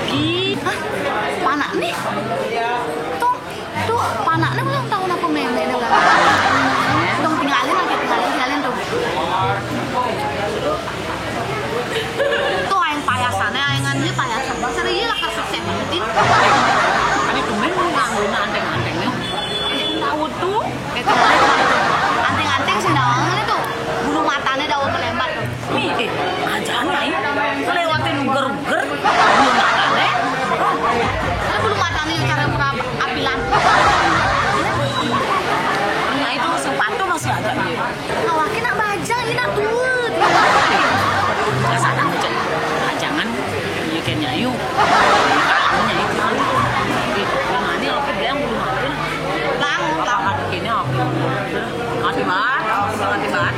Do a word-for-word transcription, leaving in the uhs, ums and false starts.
Ih, hah? Panak nih? Tuh, tuh panak nih ulang tahun apa mémé nih ulang tahun? Tuh tinggalin lagi, tinggalin, tinggalin tuh. Tuh aing payasannya, aingan dia payasan. Serius lah kasus yang penting. Ini tumben nganggo anteng-antengnya. Tahu tuh. Itu anteng-anteng sih daun tuh. Bulu matanya daun melembat tuh. Ih, eh, aja nih. Lewatin uger-uger. Bulu matanya. Ada bulu matanya cara pura apilan. Nah, itu sepatu masih ada. Awaknya nak bajang, ini nak tuut. Pajangan, iya kayaknya, ayo. Ini itu. Ih, gimana ya, oke, dia yang bulu matanya. Langun, langun. Ini oke. Mati banget, mati banget.